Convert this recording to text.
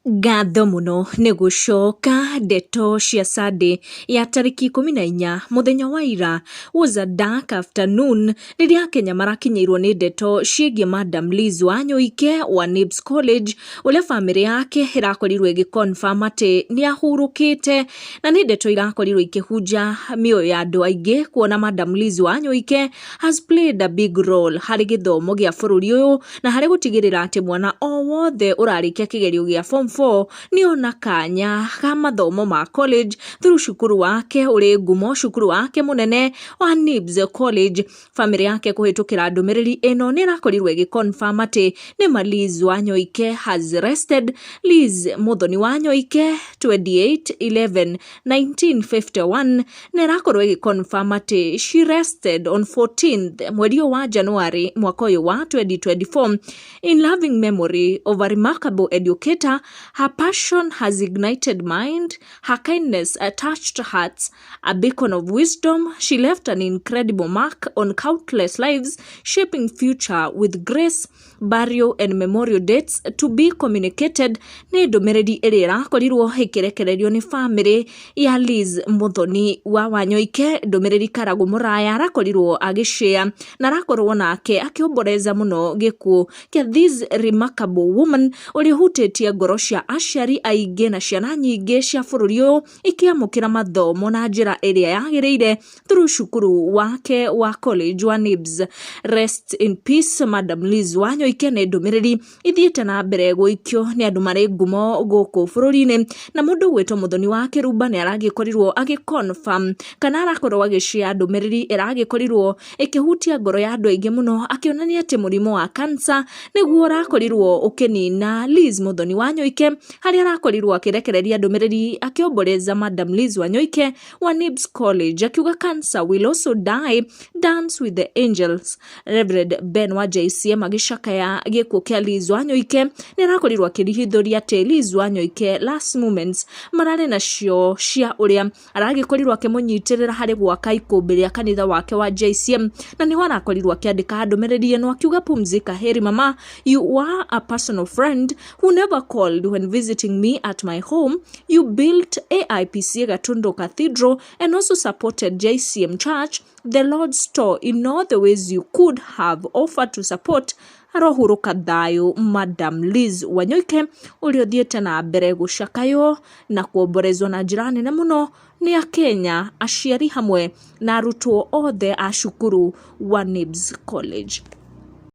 Ngatho mũno nĩ gũcoka ndeto cia Sunday ya tarĩki 14 mũthenya wa ira was a dark afternoon rĩrĩa Akenya marakinyĩirwo nĩ ndeto ciĩgiĩ Madam Liz Wanyoike wa NIBS College, ũrĩa bamĩrĩ yake ĩrakorirwo ĩgĩ confirm atĩ nĩ ahurũkĩte, na nĩ ndeto irakorirwo ikĩhunja mĩoyo ya andũ aingĩ kuona Madam Liz Wanyoike has played a big role harĩ gĩthomo gĩa bũrũri ũyũ na harĩ gũtigĩrĩra atĩ mwana o wothe ũrarĩkia kĩgerio gĩa form 4 nĩ ona kanya ga mathomo ma college through cukuru wake ũrĩ ngumo, cukuru wake mũnene wa NIBS College. Bamĩrĩ yake kũhĩtũkĩra ndũmĩrĩri ĩno nĩ ĩrakorirwo ĩgĩ confirm atĩ nĩ ma Liz Wanyoike has rested. Liz Muthoni Wanyoike, 28/11/1951, na ĩrakorwo ĩgĩ confirm atĩ she rested on 14th mweri ũyũ wa January mwaka ũyũ wa 2024. In loving memory of a remarkable educator, her passion has ignited mind, her kindness touched hearts, a beacon of wisdom. She left an incredible mark on countless lives, shaping future with grace. Burial and memorial dates to be communicated, nĩ ndũmĩrĩri ĩrĩa ĩrakorirwo ĩkĩrekererio nĩ bamĩrĩ ya Liz Muthoni wa Wanyoike, ndũmĩrĩri Karagũ Mũraya arakorirwo agĩshare na arakorwo nake akĩomboreza mũno gĩkuũ kĩa this remarkable woman, ũrĩa ũhutĩtie ngoro cia aciari aingĩ na ciana nyingĩ cia bũrũri ũyũ ikĩamũkĩra mathomo na njĩra ĩrĩa yagĩrĩire through cukuru wake wa college wa NIBS. Rest in peace, Madam Liz Wanyoike, nĩ ndũmĩrĩri ithiĩte na mbere gũikio nĩ andũ marĩ ngumo gũkũ bũrũri-inĩ, na mũndũ gwĩtwo Muthoni wa Kĩrumba nĩ aragĩkorirwo agĩ confirm kana arakorwo agĩshare ndũmĩrĩri ĩragĩkorirwo ĩkĩhutia ngoro ya andũ aingĩ mũno, akĩonania atĩ mũrimũ wa cancer nĩguo ũrakorirwo ũkĩnina Liz Muthoni Wanyoike, harĩa arakorirwo akĩrekereria ndũmĩrĩri akĩomboreza Madam Liz Wanyoike wa NIBS College, akiuga, "Cancer will also die, dance with the angels." Reverend Ben wa JCM agĩcakaya gĩkuũ kĩa Liz Wanyoike nĩ arakorirwo akĩrihithũria atĩ Liz Wanyoike last moments mararĩ nacio cia ũrĩa aragĩkorirwo akĩmũnyitĩrĩra harĩ gwaka ikũmbĩ rĩa kanitha wake wa JCM, na nĩho arakorirwo akĩandĩka ndũmĩrĩri ĩno akiuga, "Pumzika heri mama, you were a personal friend who never called when visiting me at my home. You built AIPCA Gatundu Cathedral and also supported JCM Church, the Lord's Store, in all the ways you could have offered to support. Arohurũka thayũ Madam Liz Wanyoike," ũrĩa ũthiĩte na mbere gũcakaywo na kuomborezwo na njĩra nene mũno nĩ Akenya, aciari hamwe na arutwo othe a cukuru wa NIBS College.